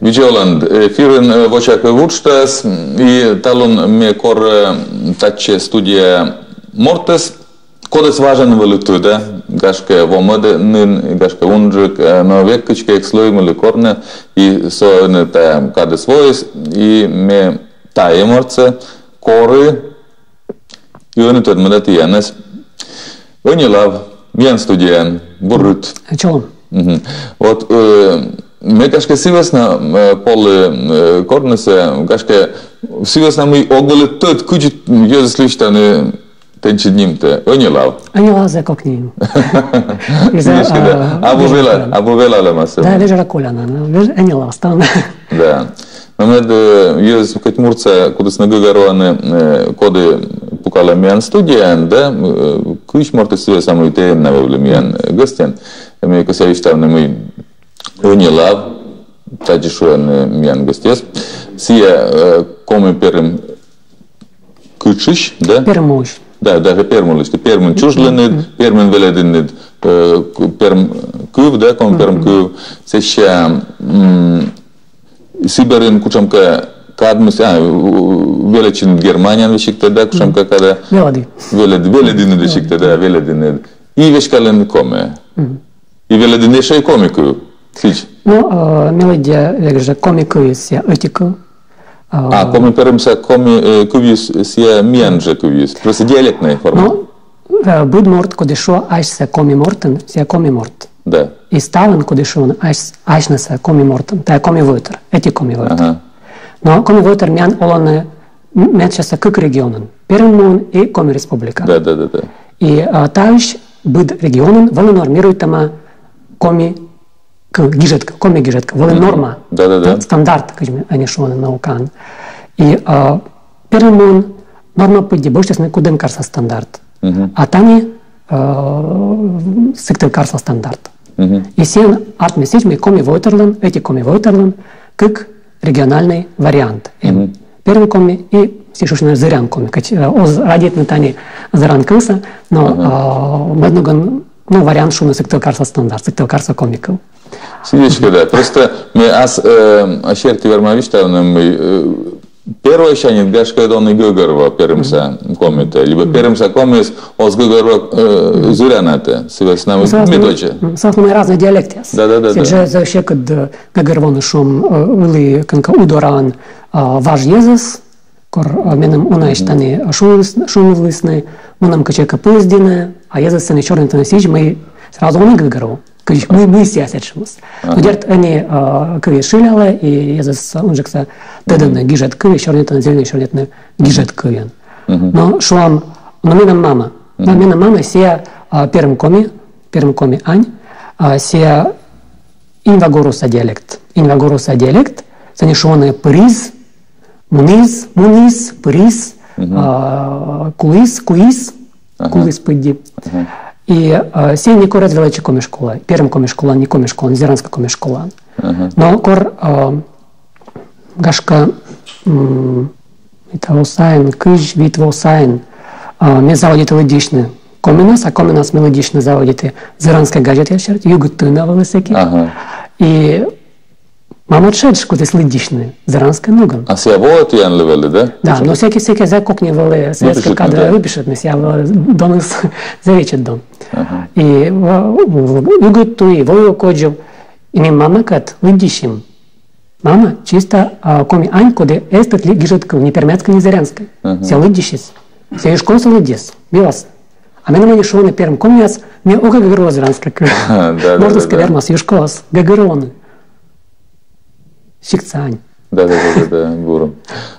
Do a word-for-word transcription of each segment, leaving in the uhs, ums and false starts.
Видза оланныд, эфирын, э, «Вочакыв» уджтас, и талун ме кора, э, татчӧ студияӧ мортӧс, кодӧс важӧн вӧлі тӧда, гашкӧ, во-мӧд нин, гашкӧ, унджык, э, но век кыдзкӧ экслӧй мӧвпъяс корны, и со ӧні тайӧ кадыс воис, и ме тайӧ мортсӧ кора, и ӧні тӧдмӧда тіянӧс. Ӧнилав, миян студияын, бур рыт. Чолӧм. Мгм. Вот, э, ме, гашкӧ, сы вӧсна, э, полі, э, корнысӧ, гашкӧ, сы вӧсна, мый ог вӧлі тӧд, кыдзи йӧзыс лысьтӧны тэнсьыд нимтӧ. Ӧнилав. Ӧнилав, зэв кок ним. Видза, да. Абу велалӧмас. Да, вежӧра коляна, но веж-, ӧнилав ставным. Да. Но мед, э, йӧзыс кӧть муртса кутісны гӧгӧрвоны, э, коді пукалӧ миян студияын, да, э, кысь мортыс сы вӧсна, мый тэ на вӧвлі миян, э, гӧстьӧн. Ме кӧсъя висьтавны, мый Ӧнилав, тадзи шуӧны, э, миян гӧстьыс. Сійӧ, э, коми-перым кытшысь, да? Пермысь. Да, даже Пермысь. Пермын чужлінныд, Пермын велӧдінныд, э, ку-, перым кыв, да, коми-перым кыв. Сэсся, м, Сибирын кутшӧмкӧ кадмыс, а, у-, у-, велӧдчинныд Германияын весигтӧ, да, кутшӧмкӧ кадӧ. Велӧді. Велӧд-, велӧдінныд весигтӧ, да, велӧдінныд. И веськалінныд коми. И велӧдінныд ещӧ и коми кыв. Сідз. Ну, э, ме лыддя век жӧ коми кывйыс сійӧ ӧти кыв. А, коми-перымса коми, э, кывйыс сійӧ миян жӧ кывйыс. Просто диалектная форма. Ну, э, быд морт, коді шуӧ асьсӧ коми мортӧн, сійӧ коми морт. Да. И ставӧн, коді шуӧны ась-, асьнысӧ коми мортӧн, тайӧ коми войтыр, ӧти коми войтыр. Ага. Но коми войтыр миян олӧны м-, медсьӧ кык регионын: Перым муын и Коми Республика. Да, да, да, да. И, а, таысь быд регионын вӧлі нормируйтӧма коми кыв, гижӧд кыв, коми гижӧд кыв, вӧлі норма. Да, да, да. Стандарт, кыдз ӧні шуӧны наукаын. И, а, Перым муын норма пыдди босьтісны кудымкарса стандарт. А тані, э, сыктывкарса стандарт. И сійӧн артмис сідз, мый коми войтырлӧн, ӧти коми войтырлӧн кык региональный вариант эм. Перым коми и сійӧ шусьӧ зырян коми. Кӧть, э, оз радейтны тані зырян кывсӧ, но, э, мӧд ногӧн, ну, вариант шуны сыктывкарса стандарт, сыктывкарса коми кыв. Сідз эськӧ, да. Просто ме ас, э, ас серти верма висьтавны, мый, э, первойсяньыд, гашкӧ, ӧні гӧгӧрво перымса комитӧ, либӧ перымса комиыс оз гӧгӧрво, э, зырянатӧ, сы вӧсна мый медводдза. М, сы вӧсна мый разнӧй диалектъяс. Да, да, да, да. Сідз жӧ зэв сьӧкыд, э, гӧгӧрвоны, шуам, э, ылі кӧнкӧ Удораын, а, важ йӧзыс, кор, а, меным унаысь тані, а, шуыліс-, шуылісны, мунам кытчӧкӧ поездӧн, а йӧзыс сэні сёрнитӧны сідз, мый сразу он и гӧгӧрво, кыдз, мый, мый сійӧ сэтшӧмыс. Но дерт ӧні, а, кывйыс шылялӧ, и йӧзыс унджыксӧ тӧдӧны гижӧд кыв, и сёрнитӧны, зільӧны сёрнитны гижӧд кывйӧн. Но шуам, но менам мама. Да, менам мама сійӧ, а, перым коми, перым коми ань, а, сійӧ инвагоруса диалект. Инвагоруса диалект, сэні шуӧны пырис, мунис, мунис, пырис, а, кулис, куис, кулис пыдди. И, а, сійӧ некор эз велӧдчы коми школаын, перым коми школаын, не коми школаын, зырянскӧй коми школаын. Но кор, а, гашкӧ, м, вит во сайын, кызь вит во сайын, а, ме заводиті лыддьысьны коминас, а коминас ме лыддьысьны заводиті «Зырянскӧй газетаяс» серти, «Югыд тынӧ» вӧлі сэки. И мама тшӧтш кутіс лыддьысьны зырянскӧй ногӧн. А сійӧ воӧ тіянлы вӧлі, да? Да, но сэки, сэки зэв кокни вӧлі советскӧй кадръяс выпишитны, сійӧ вӧлі доныс зэв ичӧт дон. И во-, во-, «Югыд туй», «Войвыв кодзув», и ми мамакӧд лыддьысим. Мама чисто, а, коми ань, коді эз тӧд гижӧд кыв, ни пермяцкӧй, ни зырянскӧй. Сійӧ лыддьысис. Сійӧ юшковсӧ лыддис, Бывас. А меным ӧні шуӧны перым комияс, ме ог гӧгӧрво зырянскӧй кыв. Да, да, да. Мортыс кӧ вермас юшковӧс гӧгӧрвоны. Сиктса ань. Да, да, да, да, да, бур.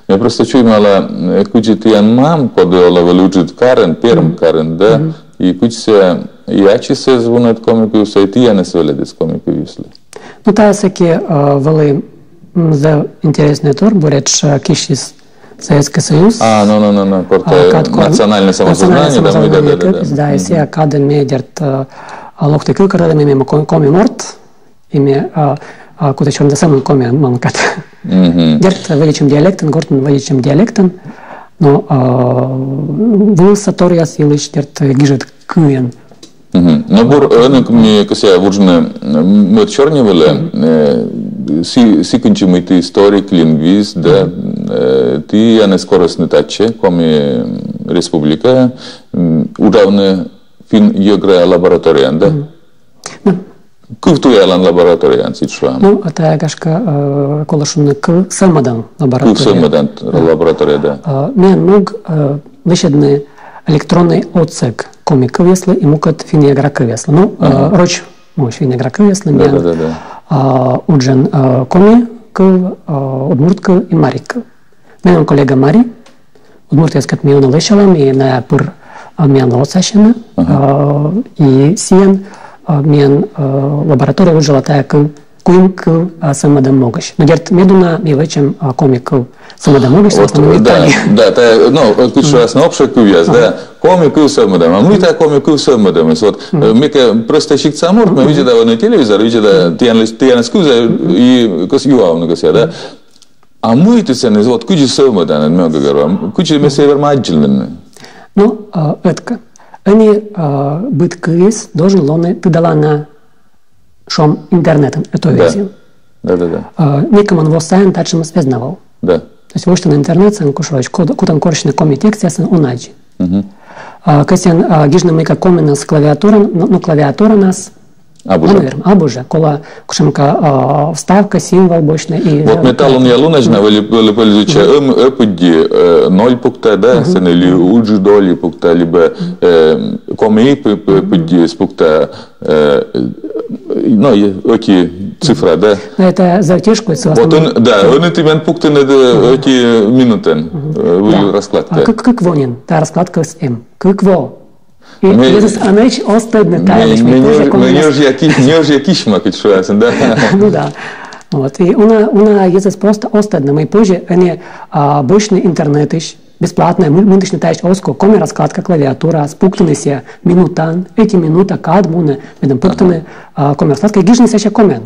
Ме просто чуймала, э, кыдзи тіян мам, коді олӧ вӧлі ыджыд карын, перым карын, да, и кыдзи сійӧ и ачыс эз вунӧд коми кывсӧ, и тіянӧс велӧдіс коми кывйыслы. Ну, тайӧ сэки, э, вӧлі, м, зэв интереснӧй тор, буретш, э, киссис Советскӧй Союз. А, ну, ну, ну, ну, кор тайӧ, а, кад, кор-, национальнӧй самосознание, да, национальнӧй самосознание, да, да, да, да. Да, и сійӧ кадӧ ме, дерт, э, локті кывкӧртӧдӧмӧ, мый ме ко-, коми морт, и ме, а, а, кута сёрнитны сӧмын коми мамӧкӧд. Дерт, вӧдитчӧм диалектӧн, гортын вӧдитчӧм диалектӧн, но, а, вылыс торъяс йылысь, дерт, гижӧд кывйӧн. Но бур, ӧні ме кӧсъя вуджны, м, мӧд сёрни вылӧ, э, Сі-, сікӧнтчӧ, мый ті историк, лингвист, да, э, тіянӧс корисны татчӧ, Коми Республикаӧ, м, уджавны финн-йӧгра лабораторияын, да? Кывтуялан лабораторияын, сідз шуам. Ну, а тайӧ, гашкӧ, э, колӧ шуны кыв сӧвмӧдан лаборатория. Кыв сӧвмӧдан лаборатория, да. А, миян мог, э, лӧсьӧдны электроннӧй отсӧг коми кывъяслы и мукӧд финн-йӧгра кывъяслы. Ну, э, роч, мый финн-йӧгра кывъяслы, да, миян, да, да, да, а, уджын, э, коми кыв, э, удмурт кыв и мари кыв. Менам коллега мари, удмуртъяскӧд ми ӧні лӧсялам, и найӧ пыр, а, миянлы отсасьӧны, а, и сійӧн, а, миян, а, лаборатория уджалӧ тайӧ кыв, куим кыв, а, сӧвмӧдӧм могысь. Но дерт, медуна ми вӧчам, а, коми кыв сӧвмӧдӧм могысь, вот, да, да, тайӧ, ну, кыдз шуасны, общӧй кывъяс, да, коми кыв сӧвмӧдӧм. А мый тайӧ коми кыв сӧвмӧдӧмыс? Вот, э, ме кӧ прӧстӧ сиктса морт, ме видзӧда ӧні телевизор, видзӧда, тіянлы, тіянлы кывза, и кӧс-, юавны кӧсъя, да. А мый ті сэні, вот, кыдзи сӧвмӧданныд, ме ог вермы, кыдзи ме сійӧс верма аддзывны? Ну, а, ӧтка. Ӧні, а, быд кывйыс должен лоны тыдалана, шуам, интернетын, ӧтуввезйын. Да, да, да. А, некымын во сайын татшӧмыс эз на вӧв. Да. То есть восьтан интернетсӧ, кутшӧмкӧ, кутан корсьны коми текстъясӧн, он аддзы. А, кӧсъян, а, гижны мыйкӧ комиӧн клавиатураӧн, ну, ну, клавиатуранас. Абу жӧ. Абу жӧ. Колӧ кутшӧмкӧ, а, вставка, символ босьтны и... Вот ме талунъя лунаджык на вӧлі, вӧлі пользуйтча ӧм, ӧ пыдди, э, ноль пукта, да, сэні ли уджыд оли пукта, либӧ, э, коми и пы-, пы-, пыдди пукта, э, ну, и ӧти цифра, да. Но это затяжка, вот он, да, ӧні ті мен пуктінныд ӧти минутӧн, э, выль раскладка. А кык, кык во нин тайӧ раскладкаыс эм. Кык во. И ме-, йӧзыс ӧні оз тӧдны тайӧс, ме-, ме-, ме-, нёжъя ки-, нёжъя кисьма, кыдз шуасны, да. Ну да. Вот. И уна, уна йӧзыс просто оз тӧдны, мый позьӧ ӧні, а, босьтны интернетысь, бесплатно, мы-, мынтысьны тайӧс оз ков, коми раскладка клавиатураас, пуктыны сійӧ минутаӧн, ӧти минута кад мунӧ, медым пуктыны, а, коми раскладка, гижны сэсся комиӧн.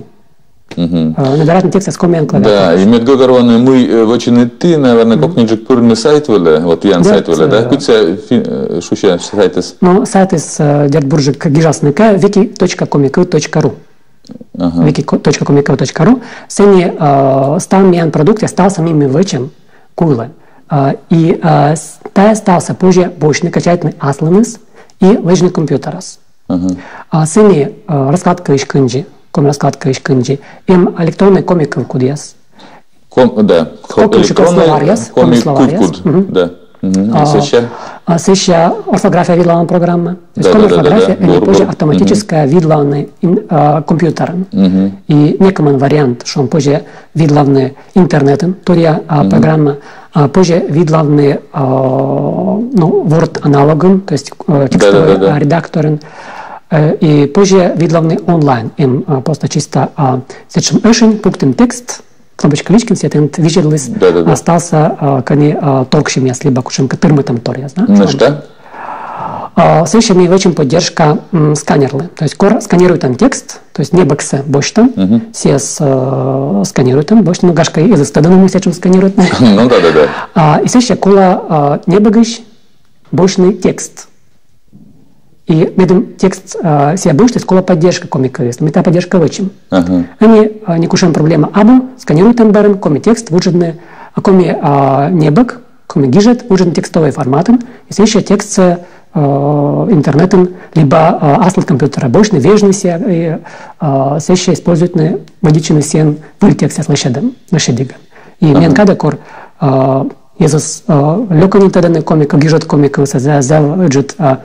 А, набирайтны текстъяс комиӧн клавиатураас. Да, и мед гӧгӧрвоны, мый, э, вӧчинныд ті, наверно, кокниджык пырны сайт вылӧ, вот тіян сайт вылӧ, да? Кыдз сійӧ фи-, э, шусьӧ сайтыс? Ну, сайтыс, э, дерт, бурджык гижасны кӧ, вики точка комикыв точка ру. Ага. Вики точка комикыв точка ру. Сэні, э, став миян продукт, ставсӧ, мый ми вӧчам, кулӧ. А, и, а, с-, тайӧ ставсӧ позьӧ босьтны, качайтны аслыныс и лэдзны компьютерас. Ага. А сэні, а, раскладкаысь кындзи, коми раскладкаысь кындзи, эм электроннӧй коми кывкудъяс. Ком-, да, ко-, электроннӧй коми словаръяс, коми словаръяс. Кывкуд, да. Мгм. А, сэсся? А, сэсся орфография видлаван программа. То есть коми орфография, ӧні позьӧ автоматически видлавны ин-, а, компьютерын. Мгм. И некымын вариант, шуам, позьӧ видлавны интернетын, торъя, а, программа, а, позьӧ видлавны, а, ну, Word аналогын, то есть, э, текстовӧй, а, редакторын. Э, и позьӧ видлавны онлайн, эм, а, просто чисто, а, сэтшӧм ӧшинь, пуктін текст, кнопочка вичкин, сійӧ тэныд видзӧдліс, а, ставсӧ, а, кӧні, а, торксьӧмъяс либӧ кутшӧмкӧ тырмытӧмторъяс, да? Ну что? А, сэсся ми вӧчам поддержка, м, сканерлы. То есть кор сканируйтан текст, то есть небӧгсӧ босьтан, сійӧс, э, сканируйтан, босьтан, ну, гашкӧ, йӧзыс тӧдӧны, мый сэтшӧм сканируйтны. Ну да, да, да. А, и сэсся колӧ, а, небӧгысь босьтны текст. И медым текст, а, сійӧ босьтіс, колӧ поддержка коми кывйыслы. Ми тайӧ поддержка вӧчим. Ага. Ӧні, а, некутшӧм проблема абу, сканируйтан бӧрын коми текст вуджӧдны, а, коми, а, небӧг, коми гижӧд вуджӧдны текстовӧй форматын, и сэсся текстсӧ, а, интернетын либӧ, а, аслыд компьютерӧ босьтны, вежны сійӧ, и, а, сэсся используйтны, вӧдитчыны сійӧн выль текстъяс лӧсьӧдӧм, лӧсьӧдігӧн. И миян кадӧ, кор, а, йӧзыс, а, лёкӧньӧн тӧдӧны коми кыв, гижӧд коми кывсӧ, зэв, зэв ыджыд, а,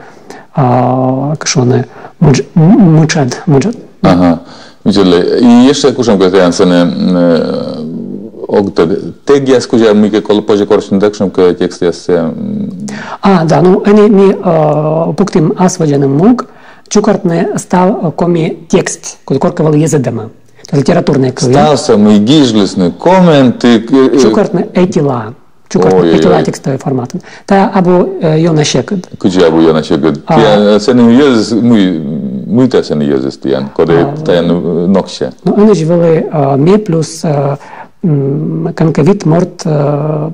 а, кыдз шуны, мытш-, м-, мытшӧд, мытшӧд. Ага. Видзӧдлы. И ещӧ кутшӧмкӧ тіян сэні, э, ог тӧд, тегъяс кузя мыйкӧ кол-, позьӧ корсьны, да, кутшӧмкӧ текстъяс, э, м. А, да, ну, ӧні ми, э, пуктім ас водзӧ на мог чукӧртны став, э, коми текст, код-, кодкӧ вӧлі йӧзӧдӧма. Литературнӧй кыв. Ставсӧ, мый гижлісны комиӧн, ті, э, э, чукӧртны ӧтилаӧ. Чукӧртны ӧтилаӧ текстовӧй форматын. Тайӧ абу, э, ёна сьӧкыд. Кыдзи абу ёна сьӧкыд? А. Тіян, э, сэні йӧзыс, мый, мыйта сэні йӧзыс тіян, коді тайӧн, э, ноксьӧ. Ну, ӧні жӧ вӧлі, э, ме плюс, э, м, кӧнкӧ вит морт, э,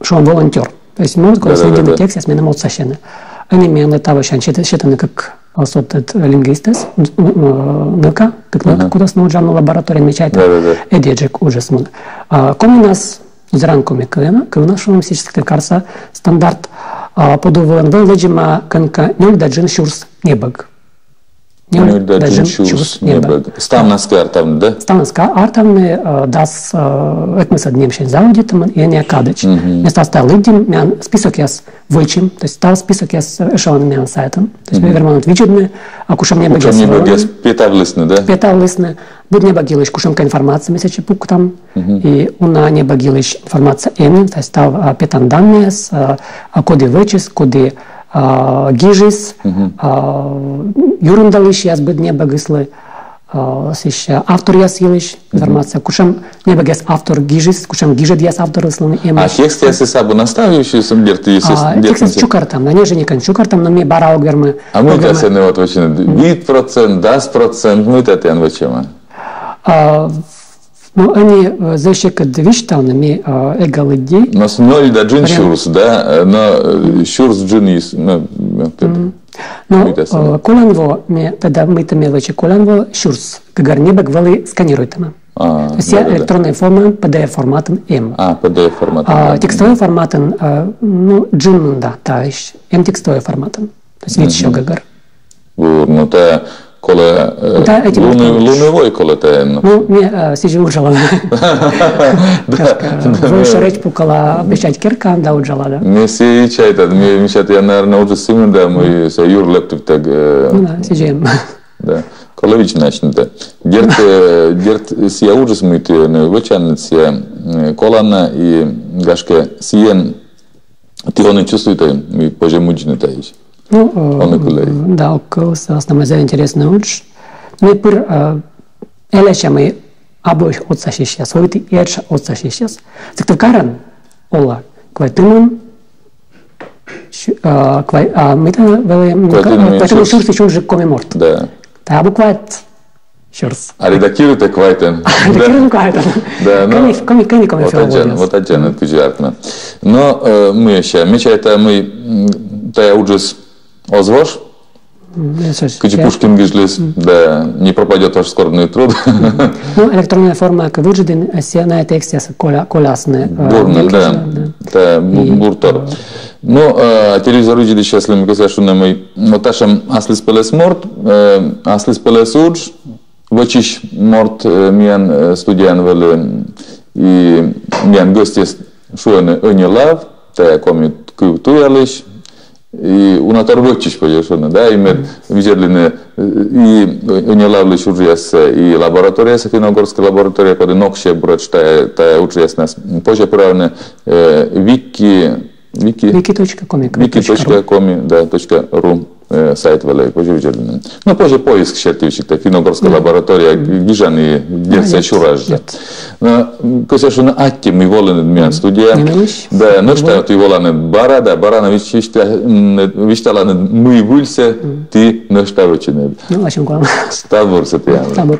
шуам, волонтёр. То есть морт, кодъяс лыддьӧны текстъяс, меным отсасьӧны. Ӧні миянлы тавосянь сет-, сетӧны кык а, содтӧд лингвистӧс, н-, н-, нылка, кык нылка, кодъясӧс нин уджалӧны лабораторияын, ме чайта. Да, да, да. Ӧдйӧджык уджыс мун. А комиӧнас, заран коми кывнас, кывнас, шуам, сэтшӧм карса стандарт, а, подув вылын вӧлі лэдзӧма кӧнкӧ нёль да джын сюрс небӧг. Нёль да джын сюрс небӧг. Ставнас кӧ артавны, да? Ставнас кӧ артавны, э, дас, э, ӧкмысӧд нэмсянь заводитӧма, и ӧні кадӧдз. Мгм. Ме ставсӧ лыддим, миян списокъяс вӧчим, то есть став списокъяс, э, эшелӧны миян сайтын. То есть ме верма нин видзӧдны, а кутшӧм небӧгъяс, кутшӧм небӧгъяс петавлісны, да? Петавлісны. Быд небӧг йылысь кутшӧмкӧ информация ми сэтчӧ пуксям. Мгм. И уна небӧг йылысь информация эм нин, то есть став, а, петан данныяс, а, а, коді вӧчис, коді, а, гижис, мгм, а, юрындалысьяс быд небӧгыслы, а, сэсся авторъяс йылысь, мгм, информация. Кутшӧм небӧгъяс автор гижис, кутшӧм гижӧдъяс авторыслӧн эмӧсь. А текстъяссӧ абу на став йылысь, дерт, если... А, дерт, текстъяссӧ чукӧртам, да, ньӧжйӧникӧн чукӧртам, но ме бара ог вермы. А мыйта сэні вот вӧчӧны? Мгм. Вит процент, дас процент, мыйта тіян вӧчӧма? А, ну, ӧні, э, зэв сьӧкыд висьтавны, ме, э, эг лыддьы. Но с нёль да джын сюрс, да? Э, но, э, сюрс джын из, ну, э, мгм. Ну, мыйта сэні, э, колян во, ме, тогда мыйта ме вӧчи, колян во сюрс гӧгӧр небӧг вӧлі сканируйтӧма. А, то есть, да, да, да, электроннӧй формаын, П Д Ф форматын эм. А, П Д Ф форматын. А, да, текстовӧй форматын, э, ну, джын мында таысь, эм текстовӧй форматын. То есть, мгм, вит сё гӧгӧр. Бур, ну, тайӧ колӧ, э, да, этим луны, луны вой колӧ тайӧн. Ну, ме, э, сідзи уджала. Да, да, вой шӧрӧдз пукала печать керкаын да уджала, да. Ме сійӧ чайта, ме, ме чайта, тіян, наверно, уджыс сымында, мый сійӧ юр лэптывтӧг, э, ну да, сідзи эм. Да. Колӧ видзны асьныд. Дерт, э, дерт, сійӧ уджыс, мый ті, э, вӧчанныд, сійӧ, э, колана, и, гашкӧ, сійӧн ті онӧ чувствуйтӧй, мый позьӧ мудзны таысь. Ну, э, онӧ кылӧй. Да, ог кылы, сы вӧсна мый зэв интереснӧй удж. Ме пыр, э, элясьӧм и абу отсасьысьяс, вӧліті и этша отсасьысьяс. Сыктывкарын олӧ квайтымын, сю-, э, квай-, а, мыйта вӧлі, м, квайтымын, э, квайтымын сюрс, сюрсысь унджык коми морт. Да. Тайӧ абу квайт сюрс. А редактируйтӧ квайтӧн. А редактируйтӧ квайтӧн. Да, но кӧні, кӧні, кӧні, кӧні вот аддзан, вот аддзан, кыдзи артмӧ. Но, э, мый ещё? Ме чайта, мый, м, тайӧ уджыс оз вош. М, кыдзи Пушкин гижліс, да, не пропадёт ваш скорбный труд. Ну, электроннӧй формаӧ кӧ вуджӧдны, э, сійӧ на текстъяс коля-, колясны, э, бур нин, да. Да. Тайӧ бу-, и, бур тор. Э, Ну, э, телевизор видзӧдысьяслы ме кӧсъя шуны, мый, но, татшӧм аслыспӧлӧс морт, э, аслыспӧлӧс удж, вӧчысь морт, э, миян, э, студияын вӧлі, и миян гӧсьтъяс шуӧны ӧнилав, тайӧ коми кыв туялысь, и уна тор вӧчысь, позьӧ шуны, да, и мед видзӧдлыны, э, и ӧнилавлысь уджъяссӧ, и лабораториясӧ, финно-угорскӧй лаборатория, коді ноксьӧ буретш тайӧ, тайӧ уджъяснас, позьӧ пыравны, э, вики, Вики. Вики точка коми, вики точка ру. Вики точка коми, да, точка ру, э, сайт вылӧ, позьӧ видзӧдлыны. Ну, позьӧ поиск серти весиг, тайӧ финно-угорская лаборатория, гижан и дерт сійӧ сюрас жӧ. Но, м, кӧсъя шуны, аттьӧ, мый волінныд миян студияӧ. Да, нӧшта ті воланныд бара, да, бара на висьта-, м, висьталанныд, мый выльсӧ ті нӧшта вӧчинныд. Ну, ачым колана. Став бурсӧ тіянлы. Став бур.